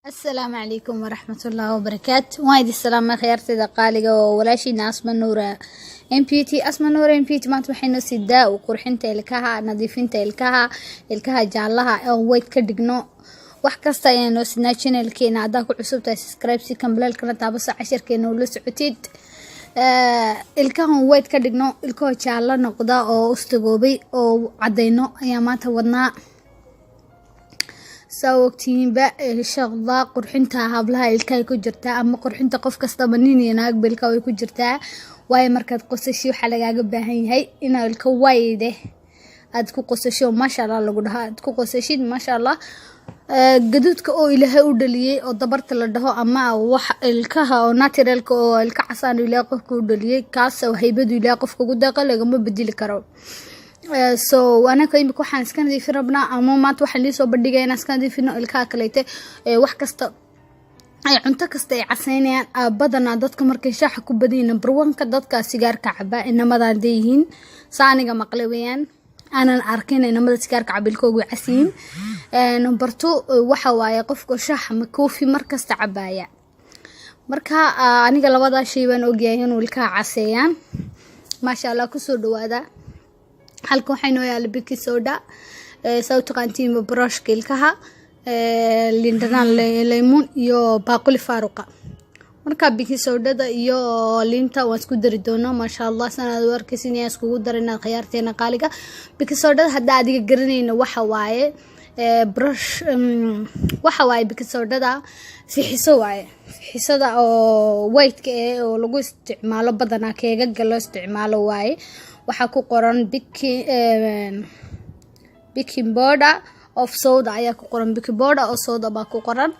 Asalaamu calaykum waraxmatullaahi wabarakaatu. Waan idin salaamay, khiyaartayda qaaliga oo walaashiina Asma Nuura MPT. Asma Nuura MPT maanta waxay noo sidaa u qurxinta ilkaha, nadiifinta ilkaha, ilkaha jaalaha oo white ka dhigno. Wax kasta ayaan noo sidnaa channelkeena. Haddaa ku cusub tahay, subscribe si gambaleelkana taabaso, casharkeena ula socotid. Ilkahan white ka dhigno, ilkaho jaallo noqda oo ustagoobay oo cadayno ayaa maanta wadnaa. Saa ogtihiinba, shaqda qurxinta hablaha ilkahay ku jirtaa, ama qurxinta qof kastaba, nin iyo naagba, ilkaha way ku jirtaa. Waayo, markaad qosashi waxaa lagaaga baahan yahay inaa ilka wayde aad ku qosasho, maasha Allah lagu dhaho, aad ku qosashid, maasha Allah. Gaduudka oo Ilaahay u dhaliyey oo dabarta la dhaho, ama wax ilkaha oo naturalka oo ilka casaan Ilaahay qofka u dhaliyey, kaas haybadu Ilaahay qofka ugu deeqa, lagama bedeli karo. So anaka imika waxaan iska nadiifin rabnaa, ama maanta waxaan liisoo bandhigaya inaan iska nadiifino ilkaha kaleete. Wax kasta ay cunto kasta ay caseynayaan. Badanaa dadka markay shaaxa ku badanyihin, number one-ka dadka sigaarka cabaa, inamadan deeyihiin. Saa aniga maqle weeyaan, aanan arkin, inamada sigaarka caba ilkoogu way casiyiin. Number two waxa waaye qofka shaaxa ma coffee mar kasta cabaaya. Marka aniga labadaa shay baan ogyahay inuu ilkaha caseeyaan. Maasha Allah, kusoo dhawaada. Halka waxaa inoo yaala baking soda, saa u taqaantiinba brushka ilkaha, liindhanaan, laymuun iyo baaquli faaruqa. Marka baking sodada iyo liinta waan isku dari doonaa, maasha Allah. Sanaad u arkaysin ayaan iskugu daranaa, khiyaarteena qaaliga. Baking sodada haddaa adiga garanayna, waxa waaye brush, waxa waaye baking sodada fixiso waaye, fixisada oo white-ka eh oo lagu isticmaalo badanaa keegaga loo isticmaalo waaye. Waxaa ku qoran baking powder of soda ayaa ku qoran, baking powder oo soda baa ku qoran.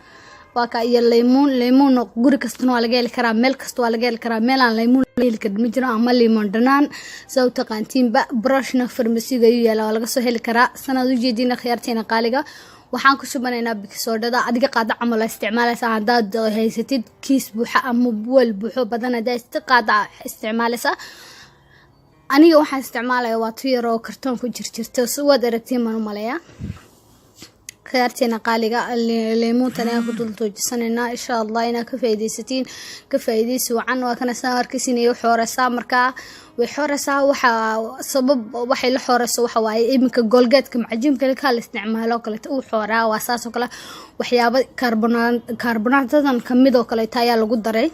Waa ka iyo laymuun. Laymuun guri kastana waa laga heli karaa, meel kasta waa laga heli karaa, meel aan laymuun laga heli karin ma jiro, ama limon dhanaan saa u taqaantiinba. Brushna farmasiga ayuu yaala, waa laga soo heli karaa. Sanaad ujeediina, khiyaarteena qaaliga, waxaan ku shubanaynaa baking sodada. Adiga qaada camal aa isticmaalaysaa haddaad haysatid kiis buuxa ama weel buuxo badan, haddaa haysatid qaada isticmaalaysaa. Aniga waxaan isticmaalaya waa tu yar oo kartoon ku jirjirta, waad aragtiin baan u maleeyaa, khiyaarteena qaaliga. Leemuuntan ayaan ku dul toojisanaynaa. Insha Allah inaad ka faa'iidaysatiin, ka faa'iidaysi wacan. Waa kana saan arkaysiin ay xooreysaa. Markaa way xooreysaa. Waxa sabab waxay la xooreyso waxa waaye iminka Colgateka macajiimka ilkaha la isticmaalo oo kaleeto uu xooraa, waa saas oo kale. Waxyaabo kaarbonaatadan kamid oo kaleeto ayaa lagu daray.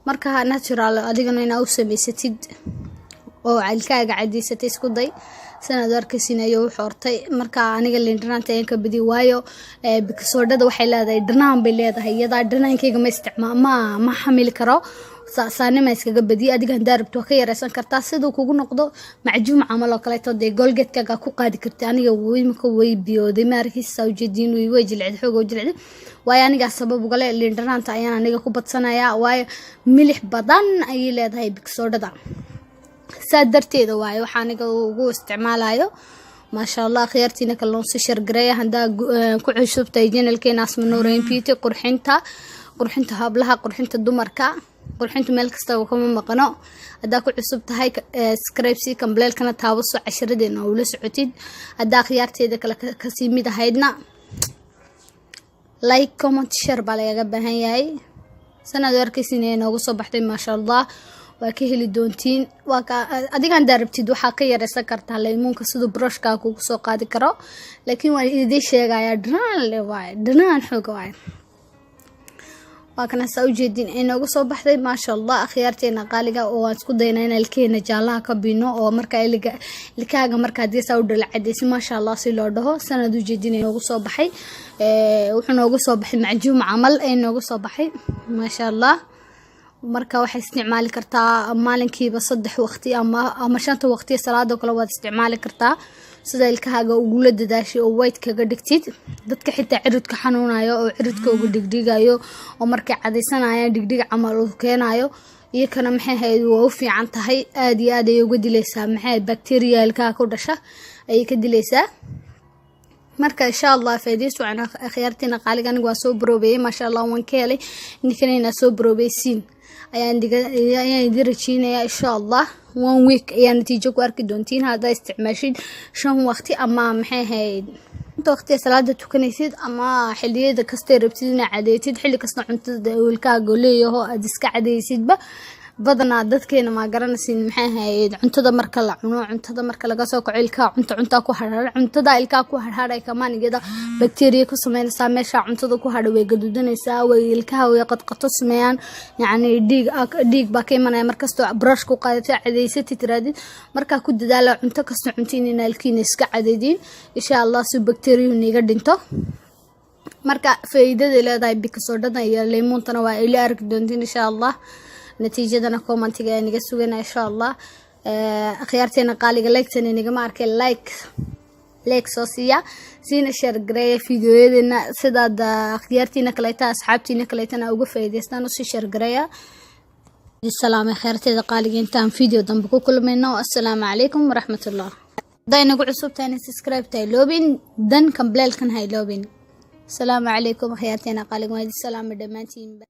Marka natural adigana inaa u samaysatid oo ilkaaga cadaysatay isku day. Sanaad arkaysiin ayuu u xoortay. Marka aniga liindhanaanta ayaan ka badiy, waayo baking sodada waxay leedahay dhanaan bay leedahay. Iyadaa dhanaankeyga ma isticmaa, ma xamili karo, saanima iskaga badiyay. Adiga hadaa rabto waa ka yareysan kartaa, siduu kugu noqdo macjuum camal oo kaleeto, dee Colgatekaaga ku qaadi karti. Aniga imika way biyooday, ma arkaysa, ujeediin, way jilcday, xoog oo jilcday. Waayo, anigaa sabab ugale, liindhanaanta ayaan aniga ku badsanayaa, waayo milix badan ayay leedahay baking sodada, saa darteeda waaye waxaa aniga ugu isticmaalayo. Maasha Allah, khiyaartiina kale si share gareeya. Haddaa ku cusubtahay channelkeena Asma Nuurayn Beauty, qurxinta hablaha, qurxinta dumarka, qurxinta meel kastaba kama maqano. Haddaa ku cusub tahay, subscribe si gambaleelkana taabaso, casharadeena oo ula socotid. Haddaa khiyaarteeda kale kasii mid ahaydna, like, comment, share baa lagaga baahan yahay. Sanaad arkaysin ee noogu soo baxday, maasha Allah, waa ka heli doontiin. Waa ka adigaan daa rabtid waxaa ka yareysan kartaa laymuunka, siduu brushkaa kugu soo qaadi karo, laakiin waan idiin sheegayaa, dhanaan le waaye, dhanaan xooga waaye. Waa kana saa ujeedin ay noogu soo baxday, maasha Allah, akhyaarteena qaaliga. Oo waan isku daynaa in ilkeena jaalaha ka bino, oo markaa ilkaaga marka haddii saa u dhalacadaysi, maasha Allah, si loo dhaho. Sanad ujeedin ay noogu soo baxay, wuxuu noogu soo baxay macjuum camal ay noogu soo baxay, maasha Allah. Marka waxay isticmaali kartaa maalinkiiba 3 waqti ama shanta waqti, salaadoo kale waad isticmaali kartaa, sida ilkahaaga ugula dadaashay oo white kaga dhigtid. Dadka xitaa ciridka xanuunayo oo ciridka uga dhigdhigayo, oo markay cadaysanayaan dhigdhig camal uu keenayo, iyo kana maxay ahayd, waa u fiican tahay, aad iyo aad ayay uga dilaysaa, maxay ahayd, bacteria ilkaha ku dhasha ayay ka dilaysaa. Marka insha Allah faa'iidaysi wacan, akhyaartiina qaaliga. Aniga waa soo baroobeeyey, maasha Allah, waan ka helay. Ninkana inaa soo baroobeysiin ayaan idin rajeynayaa. Insha Allah one week ayaa natiijo ku arki doontiin haddaa isticmaashid shan waqti ama maxay ahayd. Inta waqtiga salaada tukanaysid ama xilliyada kastay rabtid inaad cadaytid, xilli kasta cuntada ilkaaga leeyaho aad iska cadaysidba. Badanaa dadkeena, maa garanaysin, maxay ahayd, cuntada marka la cuno, cuntada marka laga soo kaco, ilkaha cuntaa ku harhara. Cuntada ilkaha ku harharay kamaan iyada bakteriya ku sameynaysaa. Meesha cuntada ku hadhay way gaduudanaysaa, way ilkaha way qadqato sameeyaan, yacni dhiig baa ka imanaya. Markastoo brush ku qaadato, cadaysatid tiraadid. Markaa ku dadaala cunto kasta cuntiin inaa ilkiina iska cadaydiin, insha Allah, si bakteriyuhu niiga dhinto. Marka faa'iidaday leedahay baking sodada iyo leymuuntana waa ila arki doontiin, insha Allah. Natiijadana commentiga naga sugana, insha Allah. Akhyaarteena qaaliga, like-tana nagama arkay. Like soo siiya, siina share gareeya fiidiyoyadeena, sidaad akhyaartiina kaleeta, asxaabtiina kaleetana uga faa'iidaystaan. Usii share gareeya. Salaamay kheyrteeda qaaliga, intaan video dambe ku kulmayno. Assalaamu calaykum waraxmatullah. Hadday nagu cusub tahayna, subscribe ta iloobin, dan gambaleelkan ha iloobin. Asalaamu calaykum, akhyaarteena qaaliga, waa idin salaamay dhammaantiin.